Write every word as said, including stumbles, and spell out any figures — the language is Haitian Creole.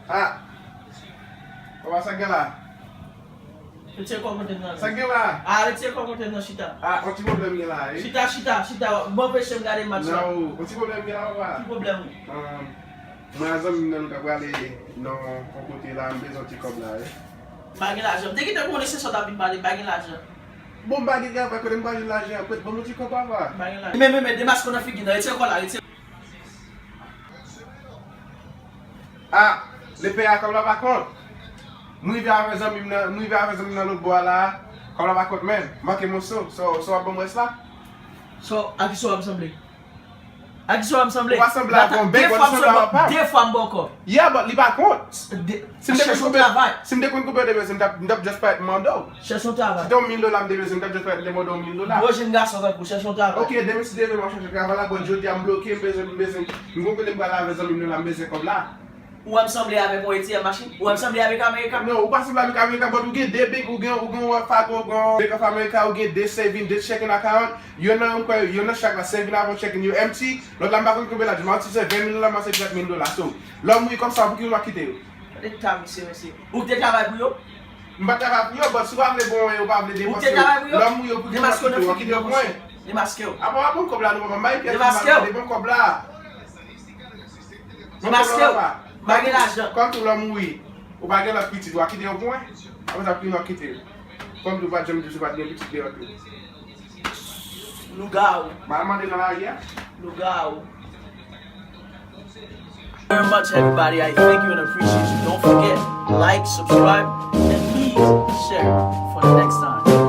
Ah! Papa, sa k gen la? Retire kò kote m nan. Sa k gen la? Ah, retire kò kote m nan, chita. Ah, yon ti pwoblèm gen la, wi. Chita, chita, chita. Bon, anpeche m gade match la. Non, yon ti pwoblèm gen la, papa. Ki pwoblèm ou? Ahn, mwen ak zanmi m nan, nou ta prale nan yon kote la, m bezwen yon ti kòb la, wi. M pa gen lajan. M te gentan konnen se sa w t ap vin pale, m pa gen lajan. Bon, m pa gen travay, kote m pral jwenn lajan an? Prete ban m yon ti kòb, papa. M pa gen lajan. Men, men, men, demaske w nan figi nan, retire kò la, retire. Ah, lepè a, kòb la pa kont. M rive avè zanmi m nan, m rive avè zanmi m nan lòt bò a la. Kòb la pa kont, men. Manke moso. So, so w ap ban m rès la? So, a kisa w ap sanble? A kisa w ap sanble? Ou pa sanble ak yon bèk, ou sanble ak yon pap. De fwa m ba w kòb. Yeah, but li pa kont. Si m te konn konbyen, si m te konn konbyen w te bezwen, m t ap, m t ap just parèt mande w. Chèche yon travay. Si te yon mil dola m te bezwen, m t ap just parèt mande w mil dola. Gwo jenn gason tankou, chèche yon travay. Ok, demen si Dye vle m ap chèche travay la, but jodi a m bloke, m bezwen, m bezwen, m gon kote m pral avè zanmi m nan la, m bezwen kòb la. Ou wè m sanble avèk yon A T M machin? Ou wè m sanble avèk Amerika? Non, ou pa sanble avèk Amerika, but ou gen de bank, ou gen, ou gen Wells Fargo, ou gen Bank of America, ou gen de saving, de checking account. Youn nan, m kwè, youn nan chak la, saving avèk checking yo empty. Lòt la, m pa konn konbyen lajan, m pa konn si se ven mil dola, m panse trant mil dola. So, lè w mouri kòmsa, pou ki moun w ap kite yo? Gade ta misye, mesye. Ou te travay pou yo? M pa travay pou yo, but si w pa vle bon, ou pa vle depanse yo. Ou te travay pou yo? Lè w mouri, pou ki moun w ap kite yo? W ap kite yo pou mwen? Demaske w. Apa w ap ban m kòb la, non, papa, m pa gen pyès, m pa gen bon kòb la. Demaske w. Demaske w. M pa gen lajan. Kòm tou lè w mouri, ou pa gen lòt pitit, w ap kite yo pou mwen? Apre sa, pou ki moun w ap kite yo? Kòm tou, ou pa t janm di w pa t gen pitit deyò tou. Lougawou. M al mande nan lari a. Lougawou. Very much, everybody. I thank you and appreciate you. Don't forget, like, subscribe, and please share for the next time.